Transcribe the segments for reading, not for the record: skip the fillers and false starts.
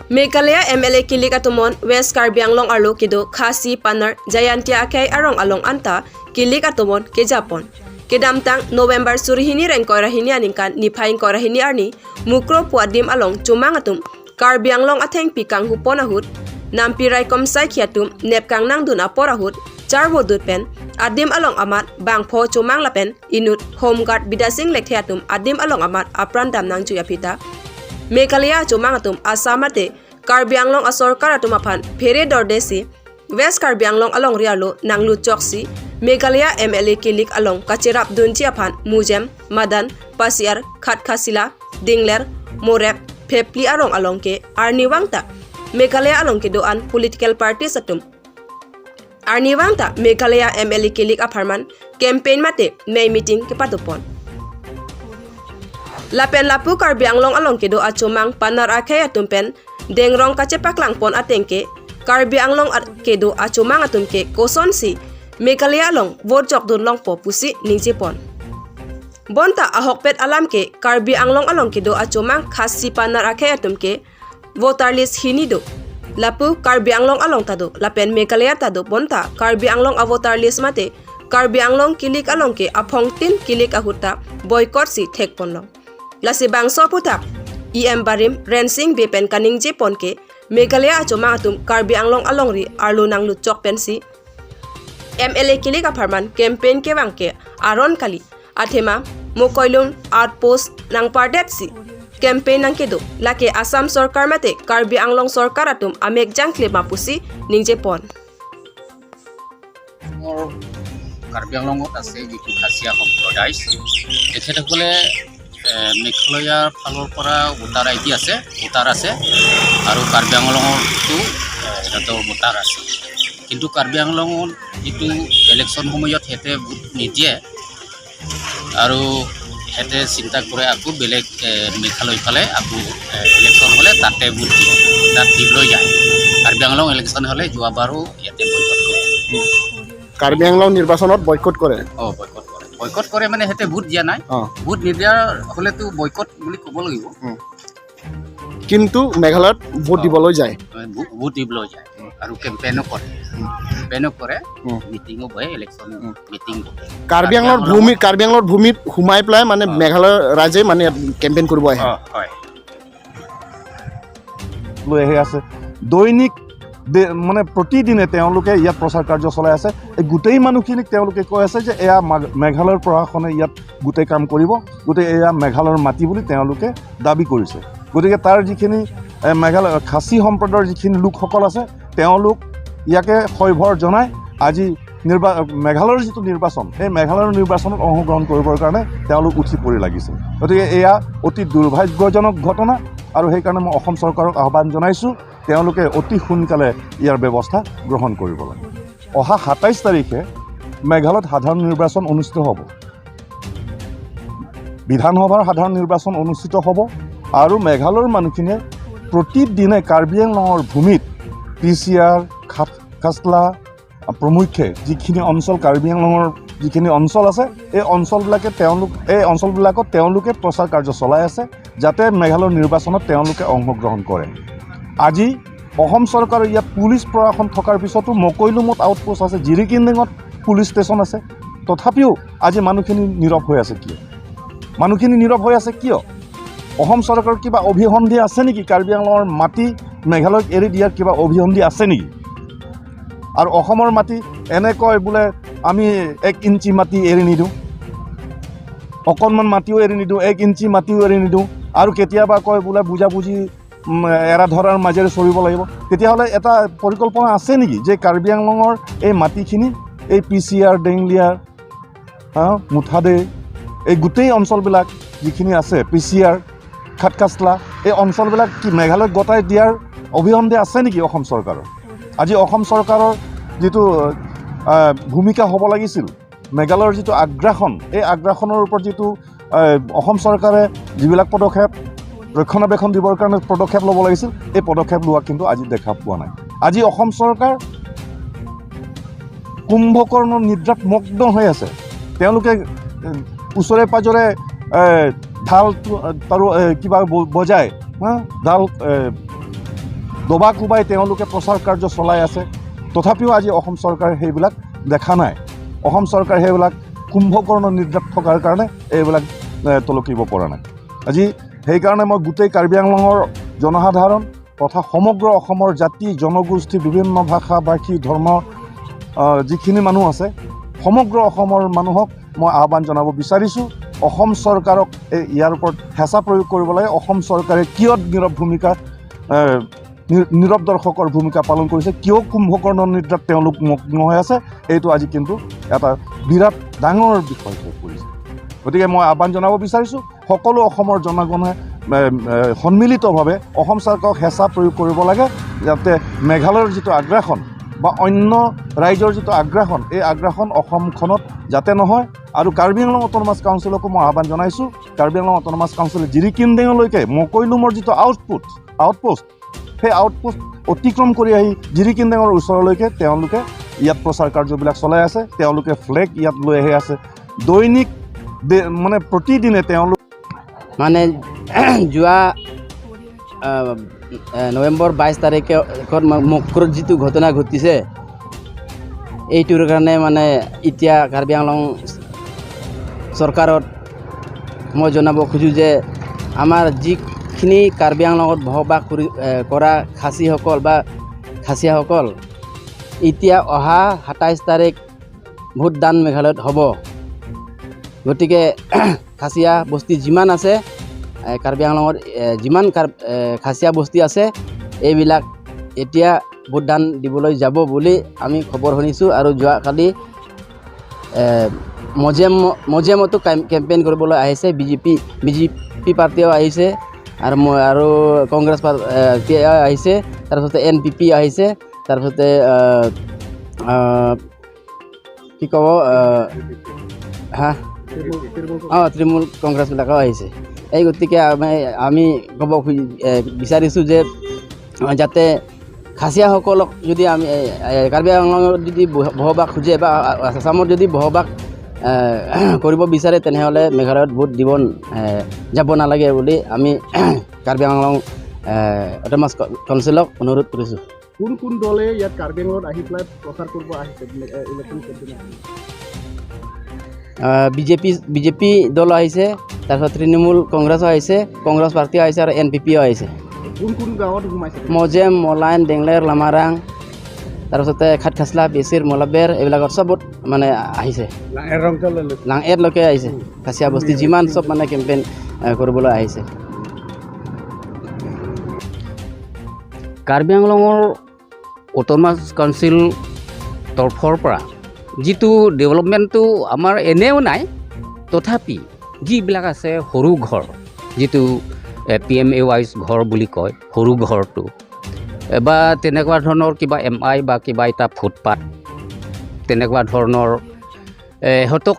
Meghalaya MLA kilik atumon West Karbi Anglong arlo kido Khasi Panar Jayantia Akai arong along anta kilik atumon ke Japon. Kedamtang November surihini reng korahini aningkan nipaing korahini arni mukro puadim along chumang atum Karbi Anglong atheng pikang hupon ahut nampi raikom sai khiatum nepkang nang dun apor ahut charwo pen adim along amat bangpho chumang lapen inut home guard bidasing lekhiatum adim along amat apran dam nang chuyapita Meghalaya chumang atum Asamate Karbi Anglong asor atum aphan phere dordesi West Karbi Anglong along rialo nanglu choksi Meghalaya MLA kilik along kachirap dunchi aphan Mujem Madan Pasiar Khatkhasila Dingler Morep Phepli arong along ke arni wangta Meghalaya along ke doan political party satum arni wangta Meghalaya MLA kilik apharman campaign mate may meeting ke patupon Lapen lapu Karbi Anglong along ke do achumang panar akhai atumpen dengrong kachepaklang pon atengke Karbi Anglong ke do achumang atumke koson si Meghalaya along vote jok dun long po pusi ningji pon Bonta ahokpet alam ke Karbi Anglong along ke do achumang khasi panar akhai atumke voter list hini do lapu Karbi Anglong along tado lapen Meghalaya tado bonta Karbi Anglong a voter list mate Karbi Anglong kilik along ke aphong tin kilik ahuta boycott si thek ponlong Lasi bangso putak EM Barim Rensing Bepen Kaning je ponke Meghalaya achoma atum Karbi Anglong along ri arlo nanglu chok pensi MLA kilik apharman campaign ke wangke aron kali athema mokoilung outpost nang pardet si campaign nang kedo lake Assam sarkar mate Karbi Anglong sarkar atum amek jang kle mapusi ningje pon মোৰ কাৰ্বি আংলঙত আছে যিটো খাচীয়া সম্প্ৰদায়, তেখেতসকলে মেঘালয়ৰ ফালৰ পৰা voter আই D আছে, voter আছে আৰু কাৰ্বি আংলঙতো সিহঁতৰ ভোটাৰ আছে। কিন্তু কাৰ্বি আংলঙত যিটো ইলেকশ্যন সময়ত সিহঁতে ভোট নিদিয়ে আৰু সিহঁতে চিন্তা কৰে আকৌ বেলেগ মেঘালয় ফালে আকৌ ইলেকশ্যন হ'লে তাতে ভোট দিয়ে, তাত দিবলৈ যায়। কাৰ্বি আংলং ইলেকশ্যন হ'লে যোৱাবাৰো ইয়াতে বয়কট কৰে। কাৰ্বি আংলং নিৰ্বাচনত বয়কট কৰে? অঁ, বয়কট কৰে। বয়কট কৰে মানে সিহঁতে ভোট দিয়া নাই। ভোট নিদিয়া হ'লেতো বয়কট বুলি ক'ব লাগিব। কিন্তু মেঘালয়ত ভোট দিবলৈ যায়। ভোট দিবলৈ যায় আৰু কেম্পেইনো কৰে, কেম্পেইনো কৰে, মিটিঙো বহে, ইলেকশ্যন মিটিং বহে। কাৰ্বি আংলৰ ভূমিত সোমাই পেলাই মানে মেঘালয়ৰ ৰাইজে মানে ইয়াত কেম্পেইন কৰিব আহে। অঁ, হয়। লৈ আহি আছে দৈনিক মানে প্ৰতিদিনে তেওঁলোকে ইয়াত প্ৰচাৰ কাৰ্য চলাই আছে। এই গোটেই মানুহখিনিক তেওঁলোকে কৈ আছে যে এয়া মেঘালয়ৰ প্ৰশাসনে ইয়াত গোটেই কাম কৰিব, গোটেই এয়া মেঘালয়ৰ মাটি বুলি তেওঁলোকে দাবী কৰিছে। গতিকে তাৰ যিখিনি মেঘালয় খাচী সম্প্ৰদায়ৰ যিখিনি লোকসকল আছে, তেওঁলোক ইয়াকে সভ্যৰ জনাই আজি মেঘালয়ৰ যিটো নিৰ্বাচন, সেই মেঘালয়ৰ নিৰ্বাচনত অংশগ্ৰহণ কৰিবৰ কাৰণে তেওঁলোক উঠি পৰি লাগিছে। গতিকে এয়া অতি দুৰ্ভাগ্যজনক ঘটনা আৰু সেইকাৰণে মই অসম চৰকাৰক আহ্বান জনাইছোঁ, তেওঁলোকে অতি সোনকালে ইয়াৰ ব্যৱস্থা গ্ৰহণ কৰিব লাগে। অহা 27 তাৰিখে মেঘালয়ত সাধাৰণ নিৰ্বাচন অনুষ্ঠিত হ'ব, বিধানসভাৰ সাধাৰণ নিৰ্বাচন অনুষ্ঠিত হ'ব আৰু মেঘালয়ৰ মানুহখিনিয়ে প্ৰতিদিনে কাৰ্বি আংলঙৰ ভূমিত পিচিআৰ, খাটখাছলা প্ৰমুখ্যে যিখিনি অঞ্চল, কাৰ্বি আংলঙৰ যিখিনি অঞ্চল আছে, এই অঞ্চলবিলাকত তেওঁলোকে প্ৰচাৰ কাৰ্য চলাই আছে যাতে মেঘালয়ৰ নিৰ্বাচনত তেওঁলোকে অংশগ্ৰহণ কৰে। আজি অসম চৰকাৰৰ ইয়াত পুলিচ প্ৰশাসন থকাৰ পিছতো মকৈলুমত আউটপোষ্ট আছে, জিৰিকিন্দিঙত পুলিচ ষ্টেচন আছে, তথাপিও আজি মানুহখিনি নীৰৱ হৈ আছে কিয়? মানুহখিনি নীৰৱ হৈ আছে কিয়? অসম চৰকাৰৰ কিবা অভিসন্ধি আছে নেকি? কাৰ্বি আংলঙৰ মাটি মেঘালয়ক এৰি দিয়াৰ কিবা অভিসন্ধি আছে নেকি? আৰু অসমৰ মাটি এনেকৈ বোলে আমি 1 ইঞ্চি মাটি এৰি নিদিওঁ, অকণমান মাটিও এৰি নিদিওঁ, 1 ইঞ্চি মাটিও এৰি নিদিওঁ আৰু কেতিয়াবা কয় বোলে বুজাবুজি এৰা ধৰাৰ মাজেৰে চলিব লাগিব। তেতিয়াহ'লে এটা পৰিকল্পনা আছে নেকি যে কাৰ্বি আংলঙৰ এই মাটিখিনি, এই পিচিআৰ, ডেংলিয়াৰ, মুঠাদে, এই গোটেই অঞ্চলবিলাক যিখিনি আছে, পিচিআৰ, খাটকাছলা, এই অঞ্চলবিলাক কি মেঘালয়ক গতাই দিয়াৰ অভিসন্ধি আছে নেকি অসম চৰকাৰৰ? আজি অসম চৰকাৰৰ যিটো ভূমিকা হ'ব লাগিছিল, মেঘালয়ৰ যিটো আগ্ৰাসন, এই আগ্ৰাসনৰ ওপৰত যিটো অসম চৰকাৰে যিবিলাক পদক্ষেপ, ৰক্ষণাবেক্ষণ দিবৰ কাৰণে পদক্ষেপ ল'ব লাগিছিল, এই পদক্ষেপ লোৱা কিন্তু আজি দেখা পোৱা নাই। আজি অসম চৰকাৰ কুম্ভকৰ্ণৰ নিদ্ৰাত মগ্ন হৈ আছে। তেওঁলোকে ওচৰে পাঁজৰে ঢাল তাৰো কিবা বজায়, হা ঢাল। দবা কোবাই তেওঁলোকে প্ৰচাৰ কাৰ্য চলাই আছে। তথাপিও আজি অসম চৰকাৰে সেইবিলাক দেখা নাই। অসম চৰকাৰে সেইবিলাক কুম্ভকৰ্ণ নিদ্ৰাত থকাৰ কাৰণে এইবিলাক তলকিব পৰা নাই আজি। সেইকাৰণে মই গোটেই কাৰ্বি আংলঙৰ জনসাধাৰণ তথা সমগ্ৰ অসমৰ জাতি জনগোষ্ঠী, বিভিন্ন ভাষা ভাষী, ধৰ্ম যিখিনি মানুহ আছে, সমগ্ৰ অসমৰ মানুহক মই আহ্বান জনাব বিচাৰিছোঁ, অসম চৰকাৰক এই ইয়াৰ ওপৰত হেঁচা প্ৰয়োগ কৰিব লাগে। অসম চৰকাৰে কিয় নীৰৱ ভূমিকা, নীৰৱ দৰ্শকৰ ভূমিকা পালন কৰিছে, কিয় কুম্ভকৰ্ণ নিদ্ৰাত তেওঁলোক মগ্ন হৈ আছে, এইটো আজি কিন্তু এটা বিৰাট ডাঙৰ বিষয় হৈ পৰিছে। গতিকে মই আহ্বান জনাব বিচাৰিছোঁ, সকলো অসমৰ জনগণে সন্মিলিতভাৱে অসম চৰকাৰক হেঁচা প্ৰয়োগ কৰিব লাগে, যাতে মেঘালয়ৰ যিটো আগ্ৰাসন বা অন্য ৰাজ্যৰ যিটো আগ্ৰাসন, এই আগ্ৰাসন অসমখনত যাতে নহয়। আৰু কাৰ্বি আংলং অট'নমাছ কাউন্সিলকো মই আহ্বান জনাইছোঁ, কাৰ্বি আংলং অট'নমাছ কাউন্সিলে জিৰিকিনদেঙলৈকে মকৈলুমৰ যিটো আউটপোষ্ট, সেই আউটপোষ্ট অতিক্ৰম কৰি আহি জিৰিকিনদেঙৰ ওচৰলৈকে তেওঁলোকে ইয়াত প্ৰচাৰ কাৰ্যবিলাক চলাই আছে। তেওঁলোকে ফ্লেগ ইয়াত লৈ আহি আছে দৈনিক, মানে প্ৰতিদিনে তেওঁলোক মানে যোৱা নৱেম্বৰ 22 তাৰিখে মক্ৰত যিটো ঘটনা ঘটিছে, এইটোৰ কাৰণে মানে এতিয়া কাৰ্বি আংলং চৰকাৰত মই জনাব খোজোঁ যে আমাৰ যিখিনি কাৰ্বি আংলঙত বসবাস কৰা খাচীসকল বা খাচীয়াসকল, এতিয়া অহা 27 তাৰিখ ভোটদান মেঘালয়ত হ'ব। গতিকে খাচীয়া বস্তি যিমান আছে, কাৰ্বি আংলঙত যিমান খাচীয়া বস্তি আছে, এইবিলাক এতিয়া ভোটদান দিবলৈ যাব বুলি আমি খবৰ শুনিছোঁ। আৰু যোৱাকালি মজেমতো কেম্পেইন কৰিবলৈ আহিছে, বিজেপি পাৰ্টীও আহিছে আৰু কংগ্ৰেছ পাৰ্টীও আহিছে, তাৰপিছতে এন পি পি আহিছে, তাৰপিছতে কি ক'ব, হা, অঁ, তৃণমূল কংগ্ৰেছবিলাকো আহিছে। এই গতিকে আমি ক'ব বিচাৰিছোঁ যে যাতে খাচীয়াসকলক যদি আমি কাৰ্বি আংলঙত যদি বসবাস খোজে বা আছামত যদি বসবাস কৰিব বিচাৰে, তেনেহ'লে মেঘালয়ত ভোট দিব যাব নালাগে বুলি আমি কাৰ্বি আংলং অট'নমাছ কাউন্সিলক অনুৰোধ কৰিছোঁ। কোন কোন দলে ইয়াত কাৰ্বি আংলঙত আহি পেলাই প্ৰচাৰ কৰিব আহিছে ইলেকশ্যন কেম্পেইনত? বিজেপি দল আহিছে, তাৰপিছত তৃণমূল কংগ্ৰেছো আহিছে, কংগ্ৰেছ পাৰ্টীও আহিছে আৰু এন পি পিও আহিছে। কোন কোন গাঁৱত সোমাইছে? মজেম, মলাইন, ডেংলেৰ, লামাৰাং, তাৰপিছতে খাটখাচলা, বেচিৰ, মলাবেৰ, এইবিলাকত চবত মানে আহিছে। লাংএৰলৈকে আহিছে। খাচীয়া বস্তি যিমান চব মানে কেম্পেইন কৰিবলৈ আহিছে। কাৰ্বি আংলঙৰ অট'নমাছ কাউন্সিল তৰফৰ পৰা যিটো ডেভেলপমেণ্টটো আমাৰ এনেও নাই, তথাপি যিবিলাক আছে সৰু ঘৰ, যিটো পি এম এ ৱাইজ ঘৰ বুলি কয়, সৰু ঘৰটো বা তেনেকুৱা ধৰণৰ কিবা এম আই বা কিবা এটা ফুটপাথ তেনেকুৱা ধৰণৰ সিহঁতক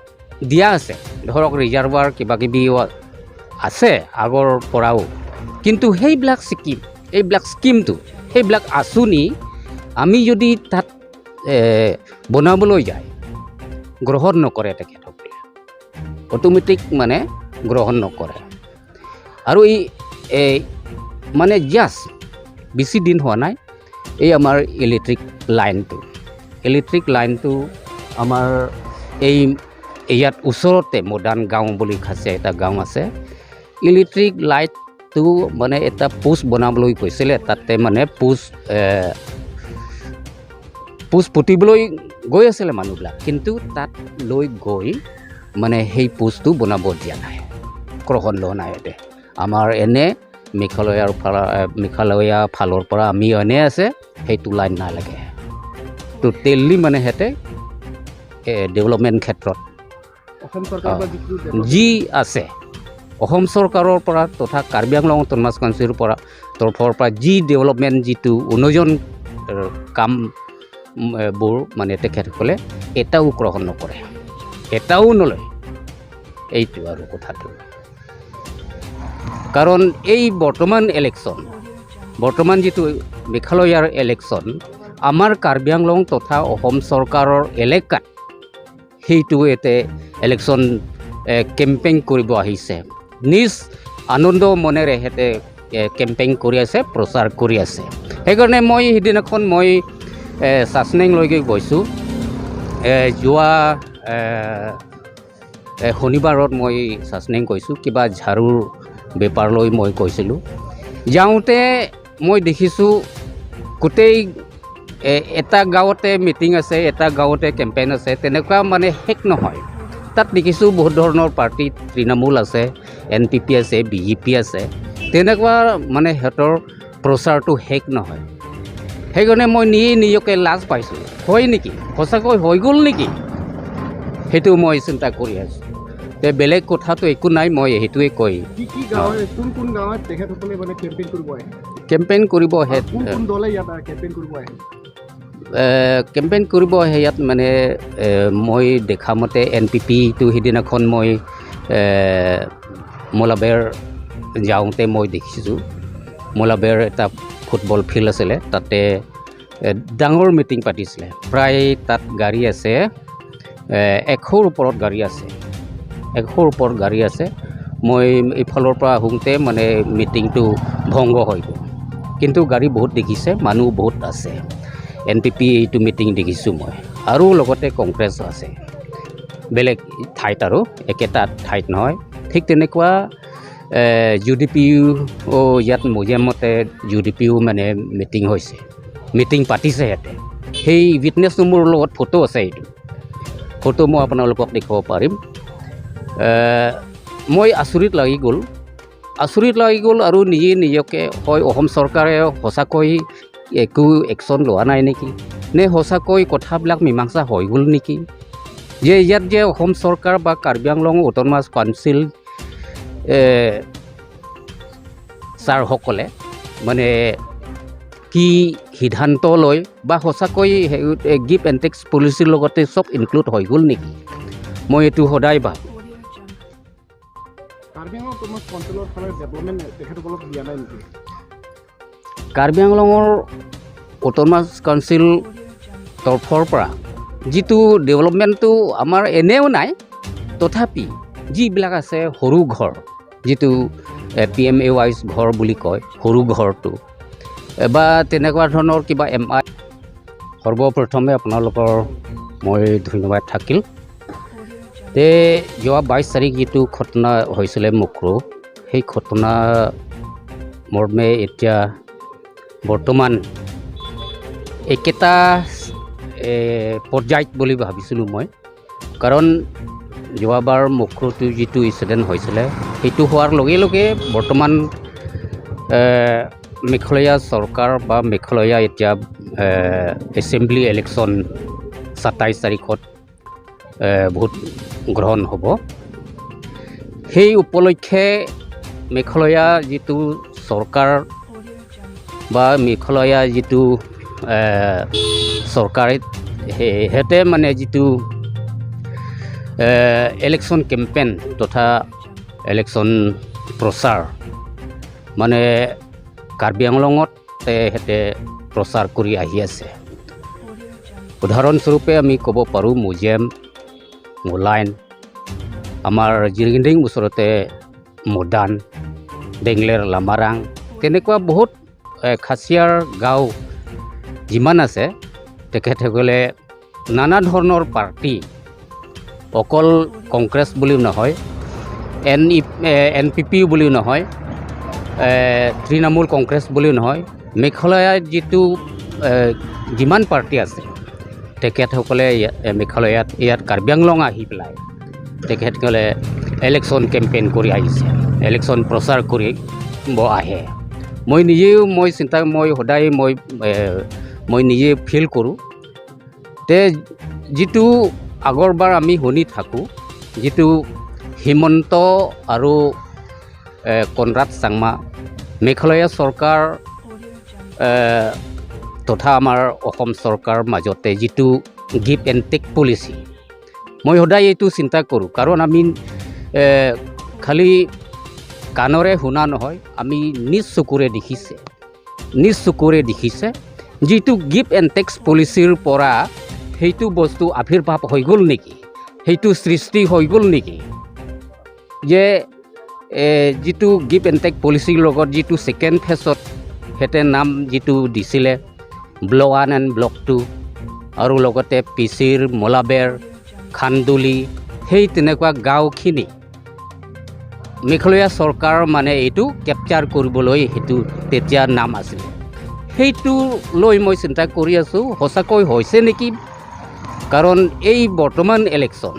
দিয়া আছে। ধৰক ৰিজাৰ্ভাৰ কিবাকিবিও আছে আগৰ পৰাও, কিন্তু সেইবিলাক স্কীম, এইবিলাক স্কীমটো, সেইবিলাক আঁচনি আমি যদি তাত বনাবলৈ যায়, গ্ৰহণ নকৰে তেখেতসকলে, অট'মেটিক মানে গ্ৰহণ নকৰে। আৰু এই মানে জাষ্ট বেছি দিন হোৱা নাই, এই আমাৰ ইলেক্ট্ৰিক লাইনটো আমাৰ এই ইয়াত ওচৰতে মদান গাঁও বুলি খাচীয়া এটা গাঁও আছে, ইলেক্ট্ৰিক লাইটটো মানে এটা পোষ্ট বনাবলৈ কৈছিলে, তাতে মানে পোষ্ট পুতিবলৈ গৈ আছিলে মানুহবিলাক, কিন্তু তাত লৈ গৈ মানে সেই পোষ্টটো বনাব দিয়া নাই, গ্ৰহণ লোৱা নাই। ইয়াতে আমাৰ এনে মেঘালয়া ফালৰ পৰা আমি এনে আছে, সেইটো লাইন নালাগে। টোটেলি মানে সিহঁতে ডেভেলপমেণ্ট ক্ষেত্ৰত অসম চৰকাৰৰ পৰা যিটো development যি আছে অসম চৰকাৰৰ পৰা তথা কাৰ্বি আংলং অট'নমাছ কাউন্সিলৰ পৰা তৰফৰ পৰা যি ডেভেলপমেণ্ট, যিটো উন্নয়ন কাম বোৰ মানে তেখেতসকলে এটাও গ্ৰহণ নকৰে, এটাও নলয়। এইটো আৰু কথাটো। কাৰণ এই বৰ্তমান ইলেকশ্যন, বৰ্তমান যিটো মেঘালয়ৰ ইলেকশ্যন, আমাৰ কাৰ্বি আংলং তথা অসম চৰকাৰৰ এলেকাত সেইটো ইয়াতে ইলেকশ্যন কেম্পেইন কৰিব আহিছে। নিজ আনন্দ মনেৰে সিহঁতে কেম্পেইন কৰি আছে, প্ৰচাৰ কৰি আছে। সেইকাৰণে মই সিদিনাখন মই চাচনেংলৈকে গৈছোঁ। যোৱা শনিবাৰত মই চাচনেং গৈছোঁ, কিবা ঝাৰুৰ বেপাৰ লৈ মই গৈছিলোঁ। যাওঁতে মই দেখিছোঁ গোটেই এটা গাঁৱতে মিটিং আছে, এটা গাঁৱতে কেম্পেইন আছে, তেনেকুৱা মানে শেষ নহয়। তাত দেখিছোঁ বহুত ধৰণৰ পাৰ্টি, তৃণমূল আছে, এনপিপি আছে, বিজেপি আছে, তেনেকুৱা মানে সিহঁতৰ প্ৰচাৰটো শেষ নহয়। সেইকাৰণে মই নিজে নিজকে লাজ পাইছোঁ, হয় নেকি, সঁচাকৈ হৈ গ'ল নেকি, সেইটো মই চিন্তা কৰি আছোঁ। তে বেলেগ কথাটো একো নাই, মই সেইটোৱে কৈ কি কি গাঁৱে, কোন কোন গাঁৱত তেখেতসকলে মানে কেম্পেইন কৰিব আহে? কেম্পেইন কৰিব আহে। কোন কোন দলে ইয়াত কেম্পেইন কৰিব আহে? কেম্পেইন কৰিব আহে ইয়াত মানে মই দেখা মতে এনপিপিটো সিদিনাখন মই মলাবেৰ যাওঁতে মই দেখিছোঁ, মলাবেৰ এটা ফুটবল ফিল্ড আছিলে, তাতে ডাঙৰ মিটিং পাতিছিলে। প্ৰায় তাত গাড়ী আছে 100ৰ ওপৰত গাড়ী আছে, 100ৰ ওপৰত গাড়ী আছে। মই এইফালৰ পৰা আহোঁতে মানে মিটিংটো ভংগ হৈ গ'ল, কিন্তু গাড়ী বহুত দেখিছে, মানুহ বহুত আছে। এনপিপি এইটো মিটিং দেখিছোঁ মই, আৰু লগতে কংগ্ৰেছ আছে বেলেগ ঠাইত, আৰু একেটা ঠাইত নহয়। ঠিক তেনেকুৱা ইউ ডি পিও ইয়াত মজিয়ামতে ইউ ডি পিও মানে মিটিং হৈছে, মিটিং পাতিছে সিহঁতে। সেই উইটনেছটো মোৰ লগত ফটো আছে, এইটো ফটো মই আপোনালোকক দেখুৱাব পাৰিম। মই আচৰিত লাগি গ'ল, আচৰিত লাগি গ'ল আৰু নিজে নিজকে হয় অসম চৰকাৰে সঁচাকৈ একো একশ্যন লোৱা নাই নেকি, নে সঁচাকৈ কথাবিলাক মীমাংসা হৈ গ'ল নেকি, যে ইয়াত যে অসম চৰকাৰ বা কাৰ্বি আংলং অট'নমাছ কাউন্সিল ছাৰসকলে মানে কি সিদ্ধান্ত লয় বা সঁচাকৈ গিভ এণ্ড টেক্স পলিচিৰ লগতে চব ইনক্লুড হৈ গ'ল নেকি, মই এইটো সদায় ভাবোঁ। কাৰ্বি আংলং অট'নমাছ কাউন্সিলৰ ফালে ডেভেলপমেণ্ট তেখেতসকলক দিয়া নাই নেকি? কাৰ্বি আংলঙৰ অট'নমাছ কাউন্সিল তৰফৰ পৰা যিটো ডেভেলপমেণ্টটো আমাৰ এনেও নাই, তথাপি যিবিলাক আছে সৰু ঘৰ, যিটো পিএমএৱাই ঘৰ বুলি কয়, সৰু ঘৰটো বা তেনেকুৱা ধৰণৰ কিবা এম আই। সৰ্বপ্ৰথমে আপোনালোকৰ মই ধন্যবাদ থাকিল। তে যোৱা 22 তাৰিখ যিটো ঘটনা হৈছিলে মক্ৰ, সেই ঘটনা মৰ্মে এতিয়া বৰ্তমান একেটা পৰ্যায়ত বুলি ভাবিছিলোঁ মই, কাৰণ যোৱাবাৰ মক্ৰটো যিটো ইনচিডেণ্ট হৈছিলে সেইটো হোৱাৰ লগে লগে বৰ্তমান মেঘালয়া চৰকাৰ বা মেঘালয়া এতিয়া এছেম্বলি ইলেকশ্যন 27 তাৰিখত ভোট গ্ৰহণ হ'ব। সেই উপলক্ষে মেঘালয়া যিটো চৰকাৰ বা মেঘালয়া যিটো চৰকাৰে সিহঁতে মানে যিটো ইলেকশ্যন কেম্পেইন তথা ইলেকশ্যন প্ৰচাৰ মানে কাৰ্বি আংলঙত সিহঁতে প্ৰচাৰ কৰি আহি আছে। উদাহৰণস্বৰূপে আমি ক'ব পাৰোঁ মুজিয়াম, মোলাইন, আমাৰ জিৰিং ওচৰতে মদান, ডেংলেৰ, লামাৰাং, তেনেকুৱা বহুত খাচীয়াৰ গাঁও যিমান আছে তেখেতসকলে নানা ধৰণৰ পাৰ্টি, অকল কংগ্ৰেছ বুলিও নহয়, এন পি পি বুলিও নহয়, তৃণমূল কংগ্ৰেছ বুলিও নহয়, মেঘালয়ত যিটো যিমান পাৰ্টি আছে তেখেতসকলে মেঘালয়ত ইয়াত কাৰ্বি আংলং আহি পেলাই তেখেতসকলে ইলেকশ্যন কেম্পেইন কৰি আহিছে, ইলেকশ্যন প্ৰচাৰ কৰিব আহে। মই নিজেও মই চিন্তা মই সদায় মই মই নিজে ফিল কৰোঁ তে যিটো আগৰবাৰ আমি শুনি থাকোঁ, যিটো হিমন্ত আৰু কনৰাড চাংমা মেঘালয়া চৰকাৰ তথা আমাৰ অসম চৰকাৰৰ মাজতে যিটো গিভ এণ্ড টেক পলিচি, মই সদায় এইটো চিন্তা কৰোঁ, কাৰণ আমি খালি কাণৰে শুনা নহয়, আমি নিজ চকুৰে দেখিছে, নিজ চকুৰে দেখিছে যিটো গিভ এণ্ড টেক্স পলিচিৰ পৰা সেইটো বস্তু আৱিৰ্ভাৱ হৈ গ'ল নেকি, সেইটো সৃষ্টি হৈ গ'ল নেকি, যে যিটো গিভ এণ্ড টেক পলিচিৰ লগত যিটো ছেকেণ্ড ফেজত সিহঁতে নাম যিটো দিছিলে ব্লক 1 এণ্ড ব্লক 2 আৰু লগতে পিচিৰ, মলাবেৰ, খান্দুলি, সেই তেনেকুৱা গাঁওখিনি মেঘালয়া চৰকাৰ মানে এইটো কেপচাৰ কৰিবলৈ সেইটো তেতিয়া নাম আছিলে। সেইটো লৈ মই চিন্তা কৰি আছোঁ, সঁচাকৈ হৈছে নেকি, কাৰণ এই বৰ্তমান ইলেকশ্যন